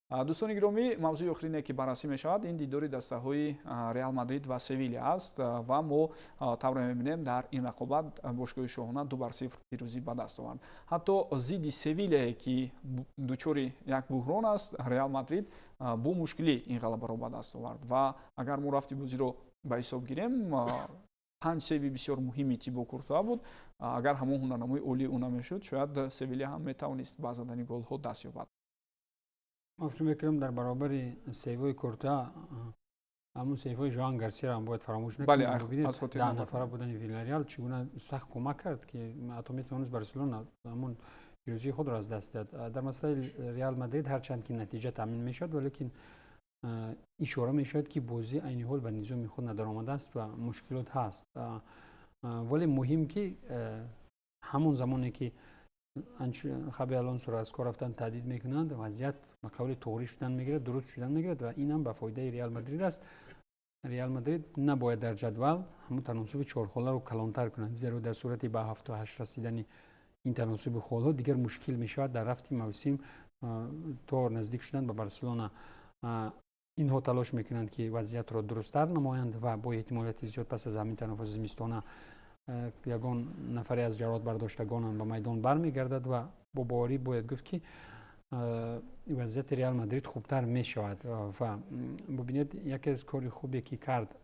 Дӯстони гиромӣ, мавзӯи охирине, ки баррасӣ мешавад, ин дидори дастаҳои Реал Мадрид ва Севилия аст. Ва мо тавре мебинем, дар ин рақобат бошгоҳи шоҳона 2-0 пирӯзӣ ба даст овард. Ҳатто зидди Севилияе, ки дучори як буҳрон аст, Реал Мадрид бо мушкилӣ ин ғалабаро ба даст овард. Ва агар мо рафти бозиро ба ҳисоб гирем, панҷ сейви бисёр муҳими Тибо Куртуа буд. Агар ҳамон ҳунарнамои олии ӯ намешуд, шояд Севилия ҳам метавонист ба задани голҳо даст ёбад. Ман фикр мекунам, дар баробари сейвҳои Куртуа ҳамун сейвҳои Жоан Гарсияро ҳам бояд фаромӯш накунем. 10 нафара будани Вилареал чӣ гуна сахт кӯмак кард, ки ҳатто метавонист Барселона ҳамун пирӯзии худро аз даст диҳад. Дар масъалаи Реал Мадрид, ҳарчанд ки натиҷа таъмин мешавад, валекин ишора мешавад, ки бозӣ айни ҳол ба низоми худ надаромадааст ва мушкилот ҳаст. Вале муҳим, ки ҳамон замоне ки Хаби Алонсоро аз кор рафтан таҳдид мекунанд, вазъият ба қавли туғрӣ шудан мегирад, дуруст шудан мегирад ва ин ҳам ба фоидаи Реал Мадрид аст. Реал Мадрид набояд дар ҷадвал ҳамун таносуби чорхоларо калонтар кунад, зеро дар сурати ба 7-8 расидани ин таносуби холҳо, дигар мушкил мешавад дар рафти мавсим то наздик шудан ба Барселона. Инҳо талош мекунанд, ки вазъиятро дурусттар намоянд ва бо эҳтимолияти зиёд пас аз ҳамин танаффуси зимистона ягон нафаре аз ҷароҳат бардоштагонам ба майдон бармегардад ва бо боварӣ бояд гуфт, ки вазъияти Реал Мадрид хубтар мешавад. Ва бубинед, яке аз кори хубе, ки кард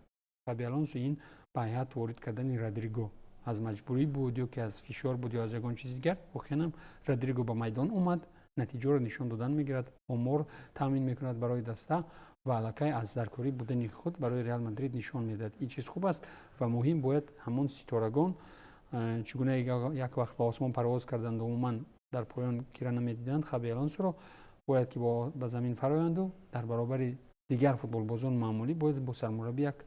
Хаби Алонсо, ин ба ҳайат ворид кардани Родриго аз маҷбурӣ буд ё ки аз фишор буд ё аз ягон чизи дигар, воқеан Родриго ба майдон омад, натиҷаро нишон додан мегирад, омор таъмин мекунад барои даста ва аллакай аз даркорӣ будани худ барои Реал Мадрид нишон медиҳад. Ин чиз хуб аст ва муҳим, бояд ҳамон ситорагон чӣ гуна як вақт ба осмон парвоз карданд, умуман дар поён кира намедиданд Хаби Алонсоро, бояд ки ба замин фароянду дар баробари дигар футболбозон маъмулӣ бояд бо сармураббӣ як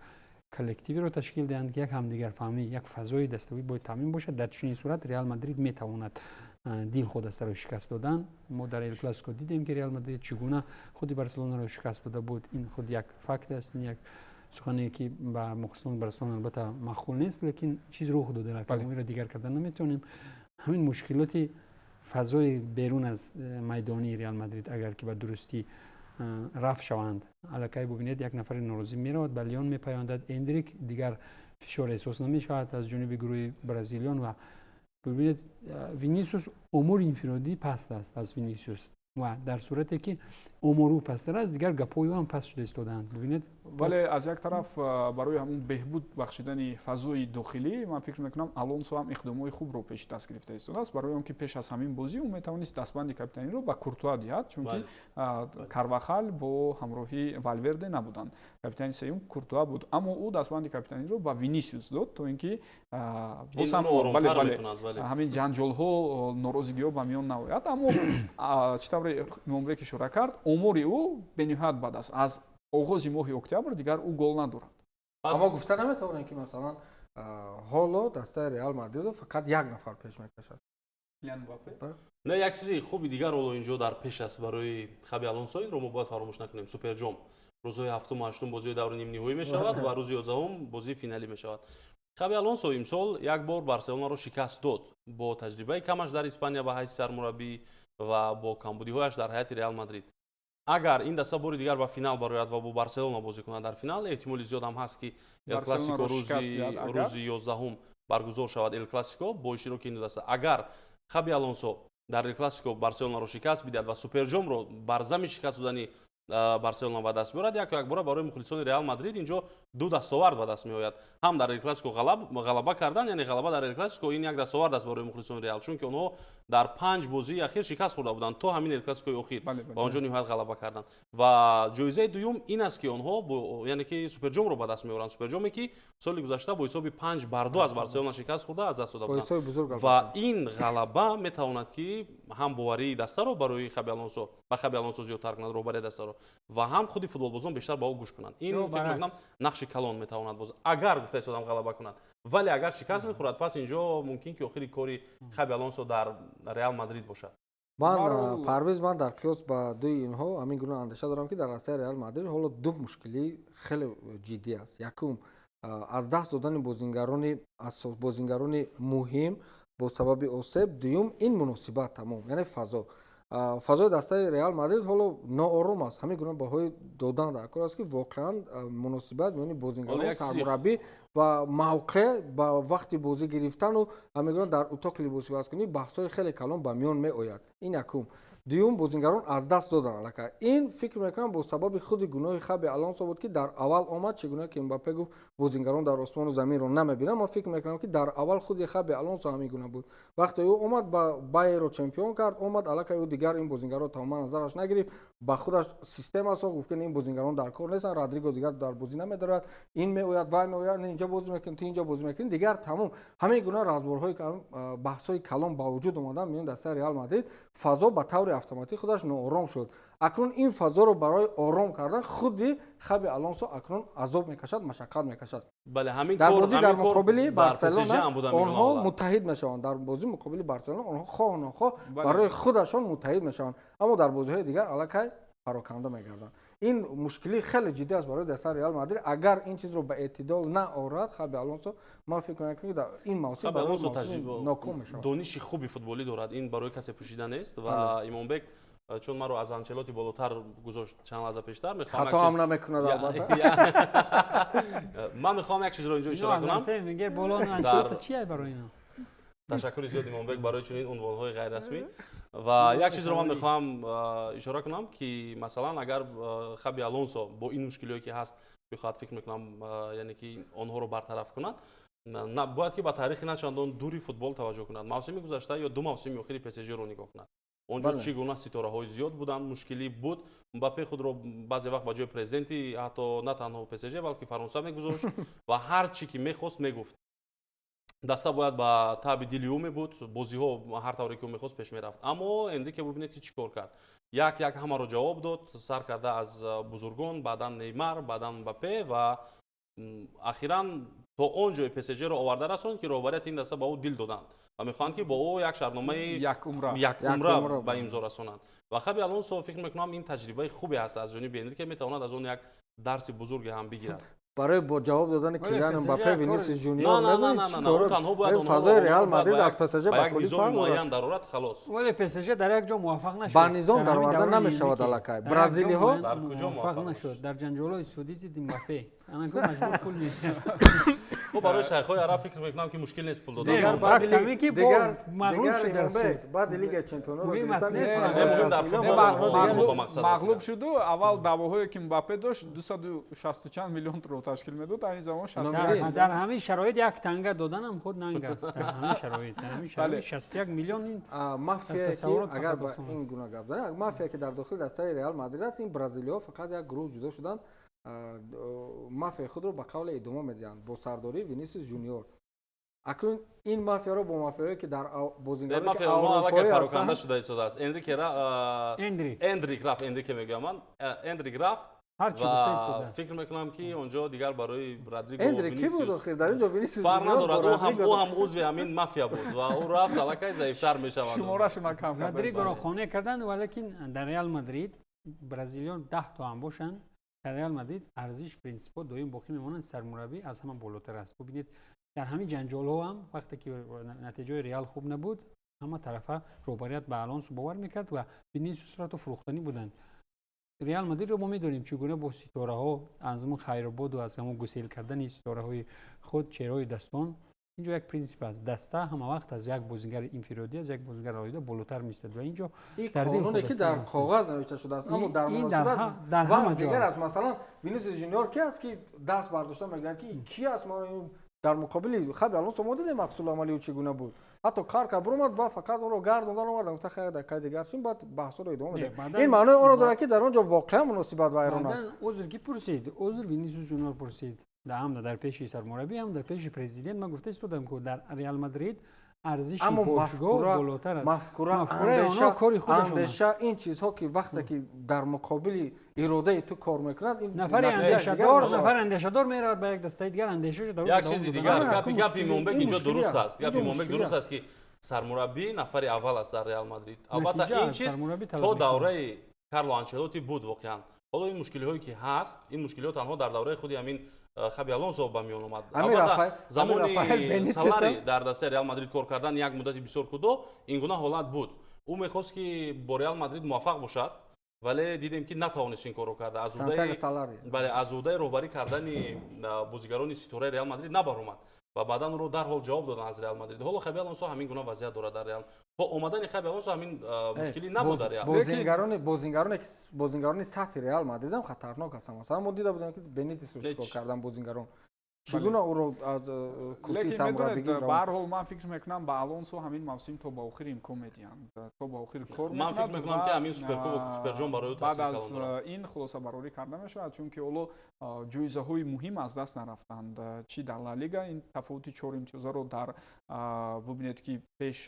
коллективеро ташкил диҳанд, ки як ҳамдигарфаҳмӣ, як фазои даставӣ бояд таъмин бошад. Дар чунин сурат Реал Мадрид метавонад дилхоҳ дастаро шикаст додан. Мо дар Эл Классико дидем, ки Реал Мадрид чӣ гуна худи Барселонаро шикаст дода буд. Ин худ як факт аст, ин як сухане, ки ба мухлисони Барселона албатта маъқул нест, лекин чиз рух дода, инро дигар кардан наметавонем. Ҳамин мушкилоти фазои берун аз майдонии Реал Мадрид агар ки ба дурустӣ рафт шаванд, аллакай бубинед, як нафари норозӣ меравад, ба Лион мепайвандад, Эндрик. Дигар фишор эҳсос намешавад аз ҷониби гурӯҳи бразилиён. Ва бубинед, Винисиус, омори инфиродӣ паст аст аз Винисиус ва дар сурате ки омори ӯ пасттар аст, дигар гапҳои ӯ ҳам паст шуда истодаанд, бубинед. Вале аз як тараф, барои ҳамун беҳбуд бахшидани фазои дохилӣ, ман фикр мекунам, Алонсо ҳам иқдомҳои хубро пеши даст гирифта истодааст, барои он ки пеш аз ҳамин бозӣ ӯ метавонист дастбанди капитаниро ба Куртуа диҳад, чунки Карвахал бо ҳамроҳии Валверде набуданд, капитани сеюм Куртуа буд, аммо ӯ дастбанди капитаниро ба Винисиус дод, то ин ки боз ҳам ҳамин ҷанҷолҳо, норозигиҳо ба миён наояд. Аммо чӣ тавре Имомбек ишора кард, омори ӯ бениҳоят бад аст. Аз оғози моҳи октябр дигар ӯ гол надорад. Аммо гуфта наметавонем, ки масалан ҳоло дастаи Реал Мадридро фақат як нафар пеш мекашад. Не, як чизи хуби дигар ҳоло инҷо дар пеш аст барои Хаби Алонсо, инро мо бояд фаромӯш накунем. Суперҷом рӯзҳои ҳафтуму ҳаштум бозиҳои даври нимниҳоӣ мешавад ва рӯзи 11-ум бозии финалӣ мешавад. Хаби Алонсо имсол як бор Барселонаро шикаст дод бо таҷрибаи камаш дар Испания ба ҳайси сармураббӣ ва бо камбудиҳояш дар ҳайати Реал Мадрид. Агар ин даста бори дигар ба финал барояд ва бо Барселона бозӣ кунад дар финал, эҳтимоли зиёд ҳам ҳаст, ки Эл Классико рӯзи 11-ум баргузор шавад, Эл Классико бо иштироки ин ду даста. Агар Хаби Алонсо дар Эл Классико Барселонаро шикаст бидиҳад ва Суперҷомро бар зами шикаст додани Барселона ба даст биёрад, яку якбора барои мухлисони Реал Мадрид инҷо ду дастовард ба даст меояд: ҳам дар Эл Классико ғалаба кардан, яъне ғалаба дар Эл Классико, ин як дастовард аст барои мухлисони Реал, чунки онҳо дар панҷ бозии ахир шикаст хӯрда буданд то ҳамин Эл Классикои охир ва онҷо ниҳоят ғалаба карданд. Ва ҷоизаи дуюм ин аст, ки онҳо, яъне ки, Суперҷомро ба даст меоранд, Суперҷоме, ки соли гузашта бо ҳисоби 5-2 аз Барселона шикаст хӯрда аз даст дода буданд. Ва ин ғалаба метавонад, ки ҳам боварии дастаро барои Хаби Алонсо ба Хаби Алонсо зиёдтар кунад, роҳбарии дастаро, ва ҳам худи футболбозон бештар ба ӯ гӯш кунанд. Ин, фикр мекунам, нақши калон метавонад боз, агар, гуфта истодам, ғалаба кунад. Вале агар шикаст мехӯрад, пас инҷо мумкин ки охири кори Хаби Алонсо дар Реал Мадрид бошад. Ман, Парвиз, ман дар қиёс ба дуи инҳо ҳамин гуна андеша дорам, ки дар дастаи Реал Мадрид ҳоло ду мушкилӣ хеле ҷиддӣ аст. Якум, аз даст додани бозингарони муҳим бо сабаби осеб. Дуюм, ин муносибат тамом, яъне фазо. Фазои дастаи Реал Мадрид ҳоло ноором аст. Ҳамин гуна баҳои додан дар кор аст, ки воқеан муносибат миёни бозингарон, сармураббӣ ва мавқеъ ба вақти бозӣ гирифтану ҳамин гуна дар утоқи либосивазкунӣ баҳсҳои хеле калон ба миён меояд. Ин якум. Дуюм, бозингарон аз даст доданд аллакай. Ин фикр мекунам бо сабаби худи гуноҳи Хаби Алонсо буд, ки дар аввал омад, чӣ гуна ки Мбаппе гуфт бозингарон дар осмону заминро намебинанд. Ман фикр мекунам, ки дар аввал худи Хаби Алонсо ҳамин гуна буд. Вақте ӯ омад, ба Байерро чемпион кард, омад аллакай ӯ дигар ин бозингарро тамоман назараш нагирифт, ба худаш система сохт, гуфт ки ин бозингарон дар кор нестанд, Родриго дигар дар бозӣ намедорад, ин меояд, вай меояд, инҷа бозӣ мекунӣ, ту инҷа бозӣ мекунӣ, дигар тамом. Ҳамин гуна разборҳои баҳсҳои калон ба вуҷуд омаданд миёни дастаи Реал Мадрид. Фазо ба таври автоматӣ худаш ноором шуд. Акнун ин фазоро барои ором кардан худи Хаби Алонсо акнун азоб мекашад, машаққат мекашад. Дар бозӣ дар муқобили Барселона онҳо муттаҳид мешаванд. Дар бозӣ муқобили Барселона онҳо хоҳ нохоҳ барои худашон муттаҳид мешаванд, аммо дар бозиҳои дигар аллакай пароканда мегарданд. Ин мушкилии хеле ҷиддӣ аст барои дастаи Реал Мадрид. Агар ин чизро ба эътидол наорад Хаби Алонсо, ман фикр мекунам, ки дар ин мавсим ноком мешавад. Дониши хуби футболӣ дорад, ин барои касе пӯшида нест. Ва Имонбек чун маро аз Анчелоти болотар гузошт чанд лаҳза пештар, мехоҳам хато ҳам намекунад албатта. Ман мехоҳам як чизро инҷо ишора кунам. Ташаккури зиёд, Имонбек, барои чунин унвонҳои ғайррасмӣ. Ва як чизро ман мехоҳам ишора кунам, ки масалан агар Хаби Алонсо бо ин мушкилиҳое ки ҳаст бихоҳад, фикр мекунам, яъне ки онҳоро бартараф кунад, бояд ки ба таърихи на чандон дури футбол таваҷҷӯҳ кунад. Мавсими гузашта ё ду мавсими охири ПСЖ-ро нигоҳ кунад. Онҷо чӣ гуна ситораҳои зиёд буданд, мушкилӣ буд. Мбаппе худро баъзе вақт ба ҷои президенти ҳатто на танҳо ПСЖ, балки Фаронса мегузошт ва ҳар чӣ ки мехост мегуфт. Даста бояд ба таъби дили ӯ мебуд, бозиҳо ҳар тавре ки ӯ мехост пеш мерафт. Аммо Энрике бубинед, ки чӣ кор кард. Як як ҳамаро ҷавоб дод, сар карда аз бузургон, баъдан Неймар, баъдан Мбаппе ва ахиран то он ҷои ПСЖ-ро оварда расонд, ки роҳбарияти ин даста ба ӯ дил доданд ва мехоҳанд, ки бо ӯ як шартномаи якумра ба имзо расонанд. Ва Хаби Алонсо фикр мекунам, ин таҷрибаи хубе ҳаст аз ҷониби Энрике, метавонад аз он як дарси бузурге ҳам бигирад. Барои бо ҷавоб додани Килиан Мбаппе, Винисиус Жуниор фазои Реал Мадрид аз ПСЖ ба куллӣ фарқ муайян дарорад, халос. Вале ПСЖ дар як ҷо муваффақ нашуд. Ба низом дароварда намешавад аллакай. Бразилиҳо дар куҷо муваффақ нашуд? Дар ҷанҷолҳои судӣ зидди Мбаппе. Анаку маҷбур пул медиҳад. Мо барои шайхҳои араб фикр мекунам, ки мушкил нест пул додан. Факт ҳамин ки мағлуб шуд дар суд. Баъди Лигаи чемпиононро мағлуб шуду. Аввал даъвоҳое ки Мбаппе дошт 260 чанд миллионро ташкил медод, айни замон дар ҳамин шароит як танга доданам худ нанг аст. Дар ҳамин шароит, дар ҳамин шароит 61 миллион ин мафия, ки агар ба ин гуна гап занем, мафия ки дар дохили дастаи Реал Мадрид аст, ин бразилиҳо фақат як гурӯҳ ҷудо шуданд, мафияи худро ба қавле идома медиҳанд бо сардории Винисиус Жуниор. Акнун ин мафияро бо мафияҳое ки дар бозингароне ки аврупоӣ пароканда шуда истодааст. Энрике Эндрик рафт, Энрике мегӯям ман, Эндрик рафт ва фикр мекунам, ки он ҷо дигар барои Родриго Эндрик ки буд охир? Дар ин ҷо Винисиус фарқ надорад, ӯ ҳам узви ҳамин мафия буд ва ӯ рафт, аллакай заифтар мешавад. Шуморашона кам кард. Родригоро қонеъ карданд, валекин дар Реал Мадрид бразилиён 10 то ҳам бошанд, дар Реал Мадрид арзиш принсипҳо доим боқӣ мемонанд, сармураббӣ аз ҳама болотар аст. Бубинед, дар ҳамин ҷанҷолҳо ҳам вақте ки натиҷаи Реал хуб набуд, ҳама тарафа роҳбарият ба Алонсо бовар мекард ва Винисиусро то фурӯхтанӣ буданд. Реал Мадридро мо медонем, чӣ гуна бо ситораҳо аз ҳамон хайрободу аз ҳамон гусел кардани ситораҳои худ, чеҳраҳои дастон. Инҷо як принсип аст: даста ҳама вақт аз як бозингари инфиродӣ, аз як бозингар алоҳида болотар меистад ва инҷо ин қонуне ки дар коғаз навишта шудааст, аммо дар муносибат дар ҳама ҷо дигар аст. Масалан, Винисиус Жуниор ки аст, ки даст бардошта мегӯяд, ки ки аст? Дар муқобили Хаби Алонсо мо дидем аксуламали ӯ чӣ гуна буд. Ҳатто кар буромад ва фақат онро гардондан овардан, гуфта хайр, дақиқаи дигар шин, баъд баҳсҳоро идома медиҳем. Ин маънои онро дорад, ки дар он ҷо воқеан муносибат вайрон аст. Узр ки пурсид? Узр Винисиус Жуниор пурсид ҳам дар пеши сармураббӣ, ҳам дар пеши президент. Ман гуфта истодам, ки дар Реал Мадрид арзиши бошгоҳ болотар аст. Мафкура, андеша, ин чизҳо ки вақте ки дар муқобили иродаи ту кор мекунад, нафари андешадор, нафари андешадор меравад ба як дастаи дигар, андешаашо дар як чизи дигар. Гапи Имонбек инҷо дуруст аст. Гапи Имонбек дуруст аст, ки сармураббӣ нафари аввал аст дар Реал Мадрид. Албатта, ин чиз то давраи Карло Анчелоти буд воқеан. Ҳоло ин мушкилиҳое ки ҳаст, ин мушкилиҳо танҳо дар давраи худи ҳамин Хаби Алонсо ба миён омад. Албатта, замони Салари дар дастаи Реал Мадрид кор кардан як муддати бисёр кӯтоҳ ин гуна ҳолат буд. Ӯ мехост, ки бо Реал Мадрид муваффақ бошад, вале дидем, ки натавонист ин корро карда. Аз бале, аз уҳдаи роҳбарӣ кардани бозигарони ситораи Реал Мадрид набаромад ва баъдан ӯро дарҳол ҷавоб доданд аз Реал Мадрид. Ҳоло Хаби Алонсо ҳамин гуна вазъият дорад дар Реал. Бо омадани Хаби Алонсо ҳамин мушкилӣ набуд дар Реал. Бозингарони сатҳи Реал Мадрид ҳам хатарнок ҳастанд. Масалан, мо дида будем, ки Бенитесро чикор кардан бозингарон. Чӣ гуна ӯро аз курсии сармураббигӣ? Ба ҳар ҳол, ман фикр мекунам, ба Алонсо ҳамин мавсим то ба охир имкон медиҳанд, то ба охир кор. Ман фикр мекунам, ки ҳамин суперкубок, суперҷом барои ӯ таъсир. Баъд аз ин хулосабарорӣ карда мешавад, чунки ҳоло ҷоизаҳои муҳим аз даст нарафтанд. Чӣ дар Ла Лига ин тафовути чор имтиёзаро дар бубинед, ки пеш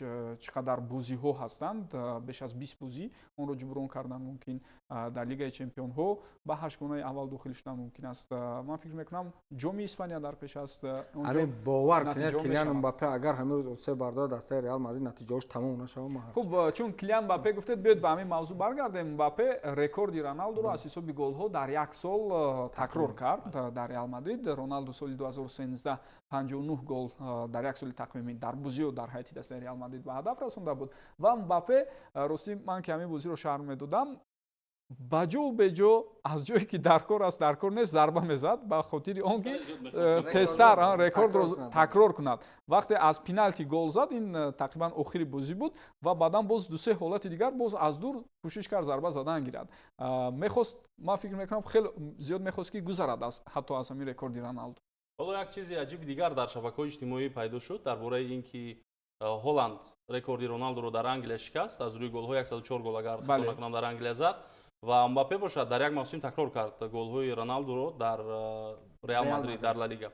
чӣ қадар бозиҳо ҳастанд, беш аз 20 бозӣ, онро ҷуброн кардан мумкин. Дар Лигаи чемпионҳо ба ҳаштгонаи аввал дохил шудан мумкин аст. Ман фикр мекунам, Ҷоми Испания дар пеш аст. Ҳамин бовар кунед, Килиан Мбаппе агар ҳамин рӯз се бардор дастаи Реал Мадрид, натиҷаҳош тамом нашавад. Хуб, чун Килиан Мбаппе гуфтед, биёед ба ҳамин мавзӯъ баргардем. Мбаппе рекорди Роналдуро аз ҳисоби голҳо дар як сол такрор кард дар Реал Мадрид. Роналду соли 2013 59 гол дар як соли тақвимӣ дар бозиҳо дар ҳайати дастаи Реал Мадрид ба ҳадаф расонда буд. Ва Мбаппе, ростӣ, ман ки ҳамин бозиро шарҳ медодам, ба ҷоу беҷо, аз ҷое ки дар кор аст, дар кор нест, зарба мезад, ба хотири он ки тезтар рекордро такрор кунад. Вақте аз пеналти гол зад, ин тақрибан охири бозӣ буд, ва баъдан боз дусе ҳолати дигар боз аз дур кӯшиш кард зарба задан гирад. Мехост, ман фикр мекунам, хеле зиёд мехост, ки гузарад ҳатто аз ҳамин рекорди Роналду. Ҳоло як чизи аҷиби дигар дар шабакаҳои иҷтимоӣ пайдо шуд дар бораи ин ки Ҳоланд рекорди Роналдуро дар Англия шикаст аз рӯи голҳо, 104 гол, агар хато накунам, дар Англия зад, ва Мбаппе бошад дар як мавсим такрор кард голҳои Роналдуро дар Реал Мадрид дар Ла Лига.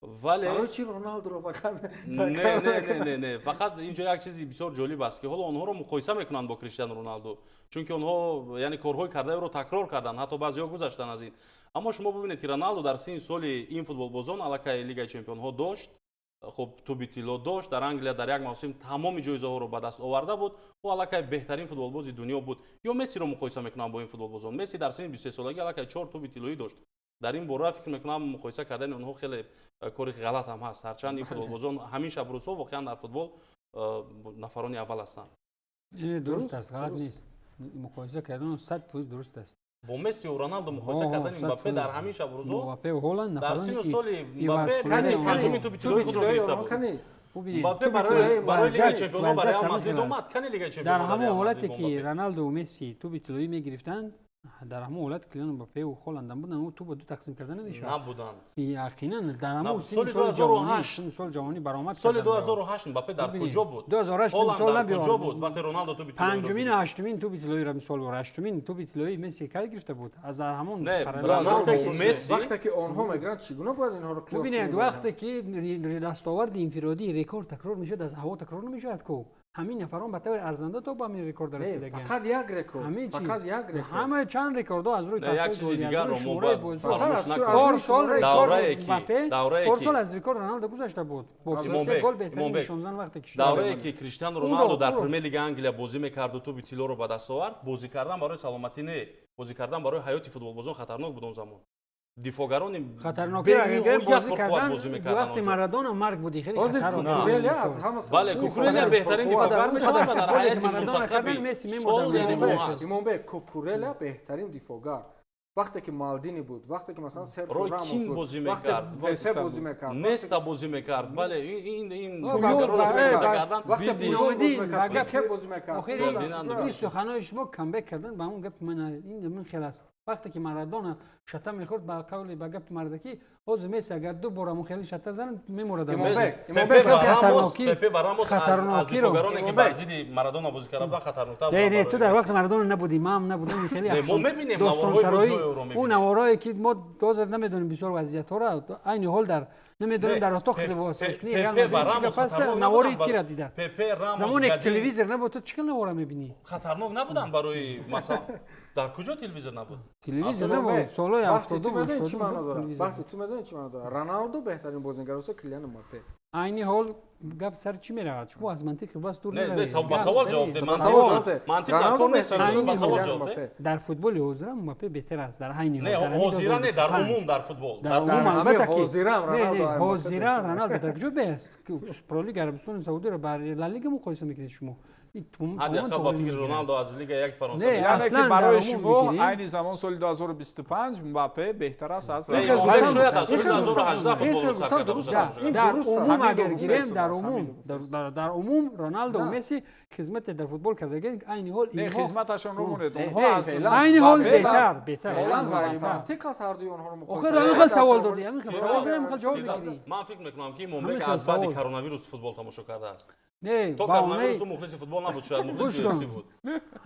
Вале барои чи Роналдуро фақат? Не, не, не, не, не, фақат инҷо як чизи бисёр ҷолиб аст, ки ҳоло онҳоро муқоиса мекунанд бо Криштиану Роналду, чунки онҳо, яъне, корҳои кардаеро такрор карданд, ҳатто баъзеҳо гузаштанд аз ин. Аммо шумо бубинед, ки Роналду дар синни соли ин футболбозон аллакай Лигаи чемпионҳо дошт, хуб, туби тилло дошт, дар Англия дар як мавсим тамоми ҷоизаҳоро ба даст оварда буд, ӯ аллакай беҳтарин футболбози дунё буд. Ё Мессиро муқоиса мекунам бо ин футболбозон. Месси дар синни 23 солагӣ аллакай чор туби тиллоӣ дошт. Дар ин бора фикр мекунам, муқоиса кардани онҳо хеле кори ғалат ҳам ҳаст, ҳарчанд ин футболбозон ҳамин шабрӯзҳо воқеан дар футбол нафарони аввал ҳастанд. Дуруст аст, ғалат нест, муқоиса кардан 100% дуруст аст. Бо Месси Роналдо муқоиса кардани Мбаппе дар ҳамин шабрӯзҳо, Мбаппе, Ҳоланд, дар сину соли Мбаппе касе панҷуми туби тиллои худро гирифта буд. Мбаппе барои Лигаи чемпионҳо ба Реал Мадрид омад. Кани Лигаи чемпионҳо? Дар ҳамон ҳолате ки Роналду Месси туби тиллоӣ мегирифтанд, дар ҳамон ҳолат Килиан Мбаппе ва Холанд буданд, ӯ туба ду тақсим карда намешавад. Набуданд. Яқинан, дар ҳамон соли 2008 сол ҷавонӣ баромад. Соли 2008 Мбаппе дар куҷо буд? 2008 мисол набиёр. Куҷо буд вақте Роналдо туби тиллоиро? Панҷумин, ҳаштумин туби тиллоиро мисол бор. Ҳаштумин туби тиллои Месси кай гирифта буд? Аз дар ҳамон Не, Месси вақте ки онҳо мегиранд, чӣ гуна бояд инҳоро қиёс? Бубинед, вақте ки дастоварди инфиродӣ, рекорд такрор мешавад, аз ҳаво такрор намешавад ку. Ҳамин нафарон ба таври арзанда то ба ҳамин рекорд расидагианд. Фақат як рекорд, фақат як рекорд. Ҳама чанд рекордҳо аз рӯи як чизи дигарро мо бояд Порсол рекорд Мбаппе, порсол аз рекорд Роналдо гузашта буд бо се гол, беҳтарин нишонзан вақте ки Даврае ки Криштиану Роналдо дар Премер Лигаи Англия бозӣ мекарду туби тиллоро ба даст овард, бозӣ кардан барои саломатӣ не, бозӣ кардан барои ҳаёти футболбозон хатарнок буд. Он замон дифоъгарони бозӣ кардан, вақти Марадона марг буди, хеле. Бале, Кукурелия беҳтарин дифоъгар мешавад ва дар ҳайати мунтахаби сол, яъне ӯ ҳаст. Имонбек, Кукурелия беҳтарин дифоъгар вақте ки Малдини буд, вақте ки масалан Серхио Рой Рамос Кин буд, бозӣ вақте мекард. Пепе бозӣ мекард, Неста бозӣ мекард. Бале, ин вақте Пуйол бозӣ мекард, Пике бозӣ мекард. Охир, ин суханои шумо камбек кардан ба ҳамон гапи ман, ин хел аст. Вақте ки Марадона шата мехӯрд, ба қавли, ба гапи мардакӣ, ҳозир Месси агар ду бора хеле шата занад, мемурад. Имонбек, Пепе ва Рамос аз дифоъгароне ки бар зидди Марадона бозӣ карда буданд, хатарноктар. Не, не, ту дар вақти Марадона набудӣ, ман набудам. Хеле мо мебинем. Достонсароӣ, ӯ наворое ки мо ҳозир намедонем, бисёр вазъиятҳоро айни ҳол дар намедонем, дар отоқ либос кунӣ, навори кира дида. Замоне ки телевизор набуд, ту чӣ хел навора мебинӣ? Хатарнок набуданд барои, масалан, дар куҷо телевизор набуд? Телевизор набуд солҳои 70. Баҳси ту медонӣ чӣ маъно дорад? Роналдо беҳтарин бозингар аст, Килиан Мбаппе? Айни ҳол гап сар чӣ меравад? Шумо аз мантиқи бас дур. Ба савол ҷавоб де. Мантиқ дар кор нест, ба савол ҷавоб де. Дар футболи ҳозира Мбаппе беҳтар аст дар айни Не, ҳозира не, дар умум дар футбол. Дар умум, албатта ки ҳозира Роналдо дар куҷо беҳ аст? Пролига Арабистони Саудиро ба Ла Лига муқоиса мекунед шумо. Ҳадди ақал ба фикри Роналдо аз Лига як Фаронса. Не, яъне ки барои шумо айни замон соли 2025 Мбаппе беҳтар аст аз шояд аз соли 2018 футболро сар карда бошад. Дар умум агар гирем, дар умум Роналдо ва Месси хизмате дар футбол кардагӣ айни ҳол не хизматашонро монед, онҳо аз айни ҳол беҳтар. Феълан ғайримантиқ аст ҳардуи онҳоро муқоиса. Охир ҳамин хел савол додӣ, ҳамин хел савол додӣ, ҳамин хел ҷавоб мегирӣ. Ман фикр мекунам ки Момбек аз баъди коронавирус футбол тамошо кардааст. Не, то коронавирус мухлиси футбол набуд, шояд мухлиси UFC буд.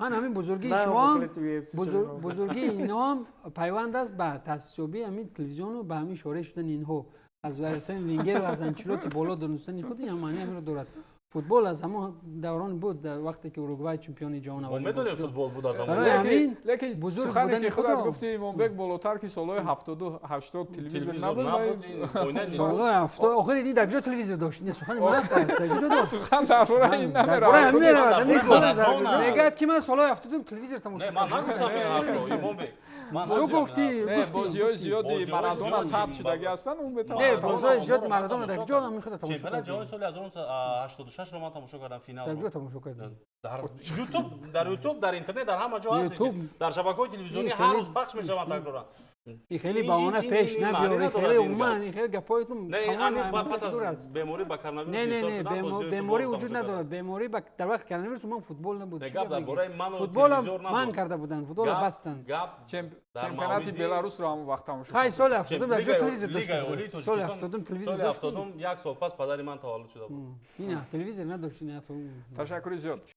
Ҳан ҳамин бузургии шумо, бузургии инҳо пайванд аст ба таъсисёбии ҳамин телевизиону ба ҳамин шореъ шудани инҳо аз Арсен Венгер ва аз Анчелотти боло донистани худ ин маъни ҳаминро дорад. Футбол аз ҳамон даврон буд, дар вақте ки Уругвай чемпиони ҷаҳон аввал. Мо медонем футбол буд аз ҳамон. Барои ҳамин лекин бузург сухане будани ки худат худро гуфти Имомбек болотар ки солҳои 72 80 телевизор набуд. Солҳои 70 охир ин дар куҷо телевизор дошт? Не, сухани ман дар куҷо дошт? Сухан дар бораи ин намеравад. Дар бораи ҳамин меравад. Мегӯяд ки ман солҳои 72 телевизор тамошо кардам. Не, ман нагуфтам ин ҳарфро, Имомбек. Ту гуфтӣ, бозиҳои зиёди Марадона сабт шудагӣ ҳастанд, ӯ метавонад. Не, бозиҳои зиёди Марадона дар куҷо ҳамин худро тамошо кардӣ? Чемпионати ҷаҳони соли 1986-ро ман тамошо кардам, финалро. Дар куҷо тамошо кардӣ? Дар YouTube, дар YouTube, дар интернет, дар ҳама ҷо ҳаст. Дар шабакаҳои телевизионӣ ҳар рӯз пахш мешаванд такроран. Ин хеле баҳона пеш набиёр, ин хеле умуман ин хеле гапҳоятон Не, пас аз беморӣ ба коронавирус не, не, не, беморӣ вуҷуд надорад. Беморӣ дар вақти коронавирус умуман футбол набуд. Не, гап дар бораи ману футболам манъ карда буданд, футболро бастанд. Гап чемпионати Беларусро ҳамон вақт тамошо кардам. Хай, соли 70 дар ҷо телевизор дошт. Соли 70 телевизор дошт. Соли 70 як сол пас падари ман таваллуд шуда буд. Ина телевизор надошт, ина. Ташаккури зиёд.